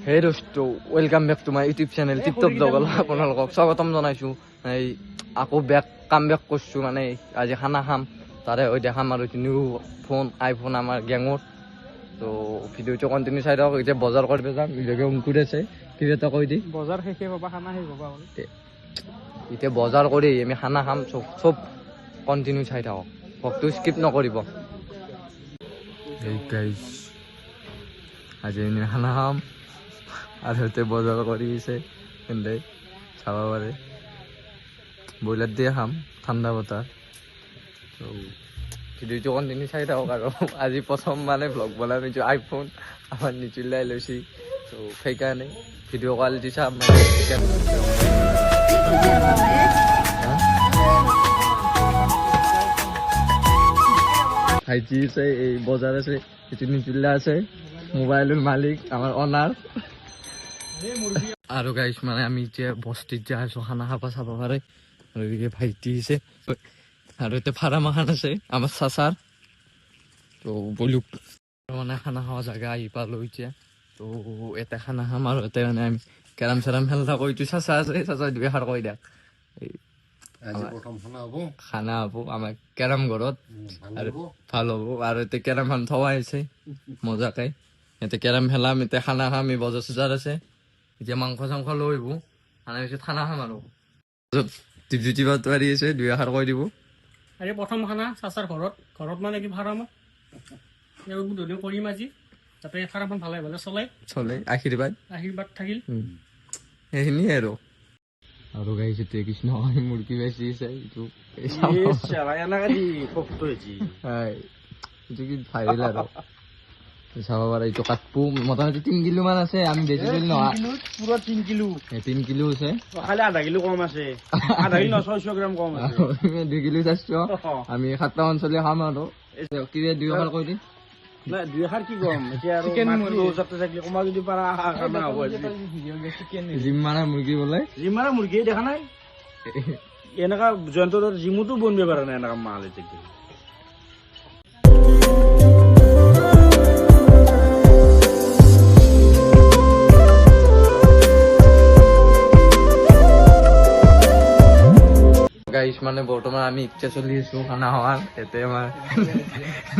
হে দোস্ত, welcome back to my YouTube channel tip top জগল। আপোনালোকক স্বাগতম জনাইছোঁ। এই আকৌ কাম বেক কৰিছোঁ, মানে আজি খানা খাম, তাৰে হৈ দেখাম আৰু নিউ ফোন আইফোন আমাৰ গেঙৰ। তো ভিডিঅ'টো কণ্টিনিউ চাই থাকক। এতিয়া বজাৰ কৰিব যাম। ইভাগে অংকুৰ আছে, কিবা এটা কৈ দি। বজাৰ শেষে পাবা, খানা শেষ হ'বা। এতিয়া বজাৰ কৰি আমি খানা খাম। চব চব কণ্টিনিউ চাই থাকক, ভ্লগটো স্কিপ নকৰিব। এই গাইজ, আজি আমি খানা খাম আৰু সিহঁতে বজাৰ কৰি আছে। তেন্তে চাব পাৰে, ব্ৰইলাৰ দিয়ে খাম, ঠাণ্ডা বতৰ। ত' ভিডিঅ'টো কণ্টিনিউ চাই থাকক। আৰু আজি প্ৰথম মানে ভ্লগ বনাম। এইটো আইফোন আমাৰ নিচুলাই লৈছি, ত' সেইকাৰণে ভিডিঅ' কোৱালিটি চাম মানে। হা? ভাইটি আছে, এই বজাৰ আছে, এইটো নিচুল্লা আছে, মোবাইলৰ মালিক আমাৰ অনাৰ। আৰু গাইছ, মানে আমি এতিয়া বস্তিত যাই আছো খানা খাব, চাব পাৰে। আৰু এদিকে ভাইটি আছে আৰু এতিয়া ফাৰ্ম এখন আছে আমাৰ চাচাৰ। তো বলুক, মানে খানা খোৱা জেগা আহি পালো এতিয়া। তো এটা খানা খাম আৰু ইয়াতে মানে আমি কেৰাম চেৰাম খেল থাকো। এইটো চাচা আছে, চাচা দুই এষাৰ কৈ দিয়ক। এই আজি প্ৰথম খানা হ'ব। খানা হ'ব আমাৰ কেৰাম ঘৰত। ভাল আৰু হ'ব। ভাল হ'ব। আৰু এতিয়া কেৰামখন থোৱা হৈছে মজাকে। ইয়াতে কেৰাম খেলাম, এতিয়া খানা খাম। এই বজাৰ চজাৰ আছে, এতিয়া মাংস চাংস লৈ আহিব, আনাৰ পিছত খানা খাম। আৰু দীপজ্যোতি পাটোৱাৰী আছে, দুই এষাৰ কৈ দিব। আজি প্ৰথম খানা চাচাৰ ঘৰত, ঘৰত মানে কি, ফাৰ্মত। এই উদ্বোধনী কৰিম আজি, যাতে ফাৰ্মখন ভালে ভালে চলে। চলে, আশীৰ্বাদ। আশীৰ্বাদ থাকিল। সেইখিনিয়ে আৰু। আৰু গাইছ, এতিয়া কৃষ্ণ মুৰ্গী বেচি আছে। এইটো হয়, এইটো কি ভাইৰেল। আৰু চাব পাৰা, এইটো কাটপো মোটামুটি 3 কিলো মান আছে। আমি বেছি দিল নহয়। পুৰা 3 কিলো। এই 3 কিলো আছে। খালি আধা কিলো কম আছে, আধা কিলো নহয়, 600 গ্ৰাম কম আছে। 2 কিলো 400। আমি 7টামান চলি খাম। আৰু কিবা দুই এষাৰ কৈ দিম। নাই, দুই এষাৰ কি কম এতিয়া আৰু? মাতটো যাতে থাকিলে কমা যদি পাৰা, খানা হ'ব আজি। জিম মাৰা মুৰ্গী বোলে। জিম মাৰা মুৰ্গী দেখা নাই? এনেকা জয়ন্ত জিমতো বনিব পৰা নাই, এনেকা মাল এতিয়া। গাইছ, মানে বৰ্তমান আমি ইচ্ছা চলি আছো খানা খোৱাৰ। ইয়াতে আমাৰ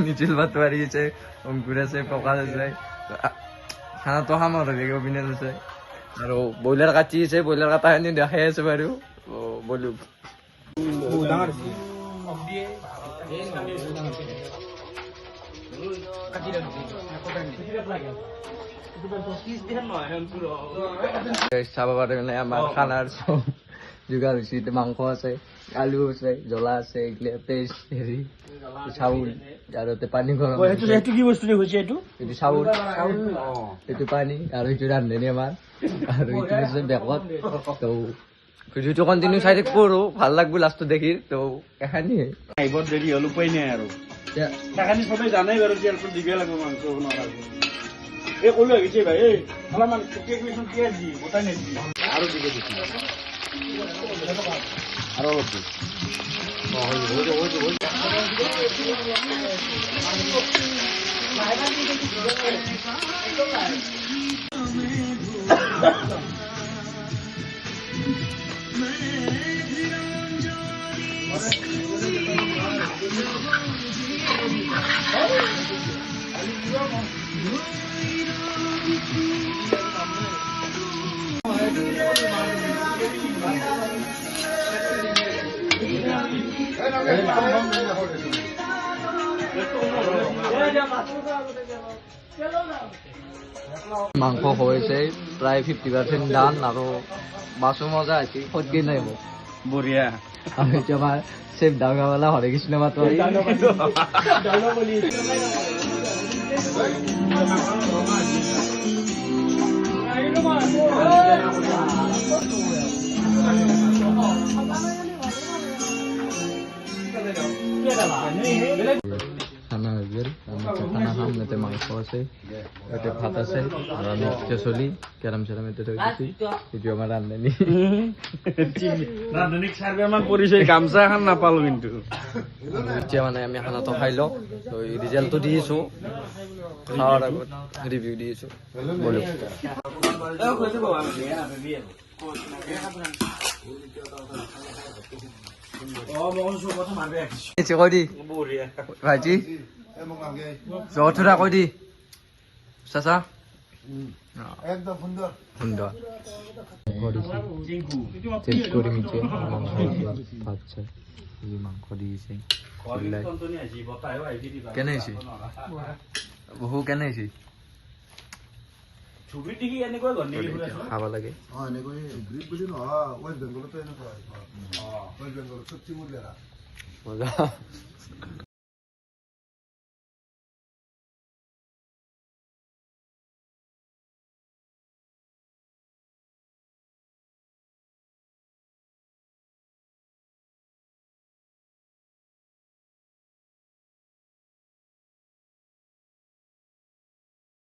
নিখিল পাটোৱাৰী আছে, অংকুৰ আছে, প্ৰকাশ আছে। খানাটো খাম। আৰু বেলেগ অবিনাশ আছে আৰু ব্ৰইলাৰ কাটি আছে। ব্ৰইলাৰ কটাখিনি দেখাই আছে বাৰু। বলো। বহুত ডাঙৰ হৈছে। Guys, চাব পাৰে, মানে আমাৰ খানাৰ চব যোগাৰ হৈছে। এতিয়া মাংস আছে, আলু আছে, জ্বলা আছে, এইগিলা পেষ্ট, হেৰি চাউল আৰু ইয়াতে পানী গৰম। সেইটো সেইটো কি বস্তু হৈছে এইটো? এইটো চাউল, এইটো পানী আৰু এইটো ৰান্ধনি আমাৰ আৰু এইটো হৈছে বেকত। তো ভিডিঅ'টো কণ্টিনিউ চাই থাকিব আৰু ভাল লাগব লাষ্টত দেখি। তো এখানিয়ে। আহিব দেৰি হ'ল, উপায় নাই আৰু। সেইখানি চবেই জানেই বাৰু, তেলটো দিবই লাগিব মাংস বনোৱাৰ আগত। এই ক'লো আহিছে ভাই, এই অলপমান পিঁয়াজ দি গোটাই নিদিবি আৰু, দিব দিছি আৰু অলপ দি। অ, হৈ যাব, হৈ যাব, হৈ যাব, হৈ যাব। মাংস হৈছে প্ৰায় 50% ডান আৰু মাছো মজা আছে, সদকে নাই হ'ব। বঢ়িয়া। আৰু এতিয়া আমাৰ চেফ ডাঙৰৱালা হৰে কৃষ্ণ পাটোৱাৰী। খানা হৈ গ'ল, আমি এতিয়া খানা খাম। ইয়াতে মাংস আছে, ইয়াতে ভাত আছে আৰু আমি এতিয়া চলি কেৰাম চেৰাম ইয়াতে থৈ দিছোঁ। এইটো আমাৰ ৰান্ধনি। ৰান্ধনীক চাৰিবাৰমান পৰিছে, গামোচা এখন নাপালো কিন্তু। এতিয়া মানে আমি খানাটো খাই লওঁ। তো ৰিজাল্টটো দি আছোঁ, খোৱাৰ আগত ৰিভিউ দি আছোঁ। ব'লক। কৈ দি ভাইটি, জথুৰা কৈ দি চাচা। একদম সুন্দৰ। সুন্দৰ। চেক কৰিম এতিয়া। মাংস, ভাত চাত, এই মাংস দিছে। কেনে হৈছে বহু, কেনে হৈছে? খাব লাগে। অঁ, এনেকৈ গ্ৰীপ বুলি নহয়, ৱেষ্ট বেংগলতো এনেকুৱা। ৱেষ্ট বেংগলত চব চিমুৰ বেৰা। মজা।